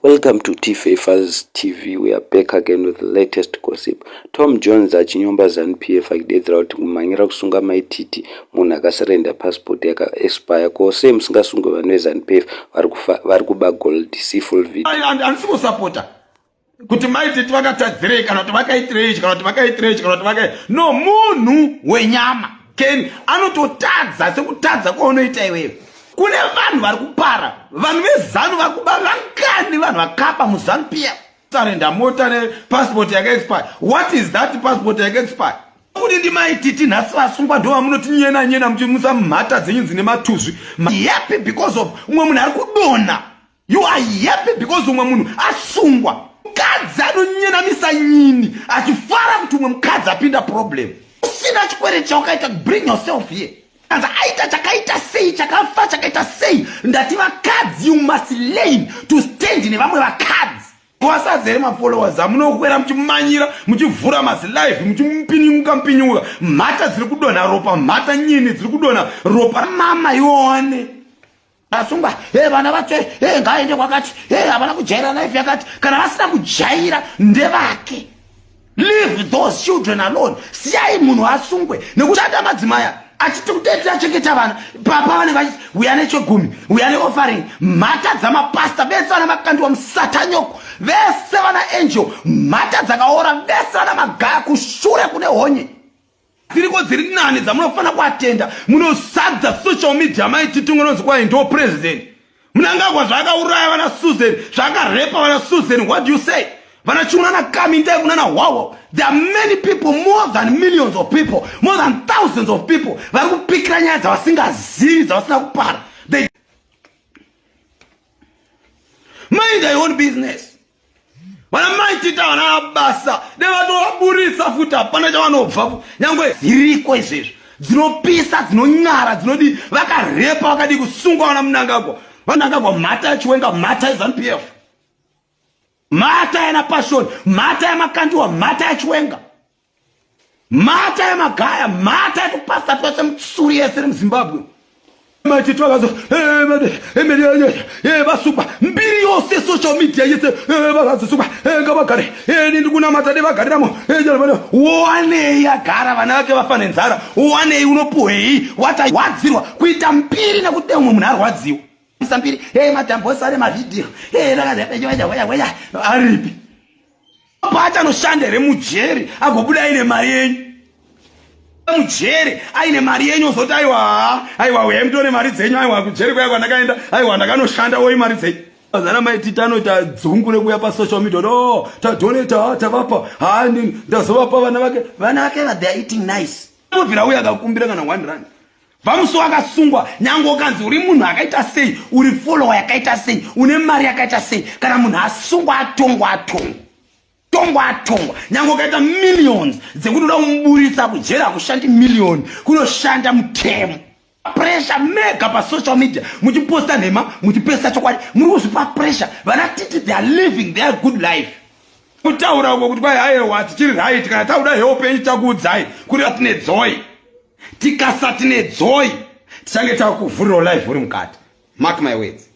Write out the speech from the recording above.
Welcome to T-Fafers TV. We are back again with the latest gossip. Tom Jones achinyomba Zanu PF achidedzera kuti kumhanyira kusunga Mai Titi munhu akasurrender passport yaka expire. Ko sei musingasunge vanhu veZanu PF vari kuba gold? See full video. Handisi kusapota kuti Mai Titi vakatadzirei kana kuti vakaitirei kana kuti vakaitirei kana kuti vakai no munhu wenyama ken anototadza sekutadza kwaunoita iwewe. Kune vanhu vari kupara, vanhu veZanu vari kuba vangani, vanhu vakaba muZanu PF. Surrender mota nepassport yakaexpire. What is that passport yakaexpire? Kuti ndiMai Titi nhasi vasungwa ndo vamunoti nyena nyena muchimusa mhata dzenyu dzine matuzvi. Happy because of umwe munhu ari kudonha. You are happy because umwe munhu asungwa. Mukadzi anonyenamisa nyini achifara kuti umwe mukadzi apinda problem. Usina chikwereti chawakaita, bring yourself here. Anzi aita chakaita sei, chakafa chakaita sei. Ndati vakadzi, you must learn to stand nevamwe vakadzi. Vasazere mafollowers amunokwera muchimanyira muchivhura mazilive muchimupinyuka mpinyuka, mhata dziri kudonha ropa, mhata nyini dziri kudonha ropa. Mama ione asungwa e vana vacho e ngaende kwakati e havana kujaira life yakati. Kana vasina kujaira ndevake. Leave those children alone. Siyai munhu asungwe nekushanda. Madzimaya achiti kuteti achengeta vana papa vanenge vachiti uya nechegumi, uya neoffering. Mhata dzamapasta vese, vana Makandiwa musatanyoko vese, vana Angel mhata dzakaora vese, vana Magaya kushure kune honye dziriko dziri nani dzamunofanira kuatenda. Munosadza social media. MaiTiti unonzi kwai ndo president Munangagwa, zvaakauraya vana Susan, zvaakarepa vana Susan. What do you say? Vana Chiuna naKamindai kunana hwawo. There are many people, more than millions of people, more than thousands of people vari kupikira nyaya dzavasingazivi, dzavasina kupara. They mind their own business. Vana MaiTiti vana basa devatovaburisa futi, hapana chavanobva nyangwe ziriko izvezvo dzinopisa, dzinonyara, dzinodi vakarepa vakadi kusungwa vana Munangagwa. Vanangagwa mhata yaChiwenga, mhata yeZANU PF, mhata yana Passion, mhata yaMakandiwa, mhata yaChiwenga, mhata yaMagaya, mhata yatupasta twese mutsuri yese remuZimbabwe. MaiTiti vakazo vasungwa, mbiri yose, social media yese vakazosungwa, ngavagare, ndiri kunamata devagariramo. Wanei agara vana vake vafa nenzara? Wanei? Unopuhwei? Wadzirwa kuita mbiri nekuti umwe munhu arwadziwa mbiri. Madhambosi ane mavhidhiyo aripi? Paachanoshanda here mujeri agobuda aine mari yenyu? Mujeri aine mari yenyu ozoti, "Aiwa, aiwa, uyai mutore mari dzenyu. Aiwa, kujeri kuya kwandakaenda, aiwa, ndakanoshanda woi mari dzenyu." Zana MaiTiti anoita dzungu rekuuya pasocial media, o tadonata, tavapa, hani ndazovapa vana vake. Vana vake, they are eating nice. Mubvira uya akakumbira kana 1 rand vamusi wakasungwa. Nyange ukanzi uri munhu akaita sei, uri follower yakaita sei, une mari yakaita sei, kana munhu asungwa, atongwa, atongwa, tongwa, atongwa. Nyange ukaita millions dzekuti uda kumuburisa kujeri, hakushandi million, kunoshanda mutemo. Pressure mega pasocial media muchiposta nhema, muchipesa chokwadi, muri kuzvipa pressure. Vana Titi, they are living their good life. Kutaura uko kuti kwai aiwa, tichiri right. Kana tauda help yenyu takuudzai kuri tine dzoi. Tikasa tine dzoi, tichange takuvhurirawo live uri mukati. Mark my words.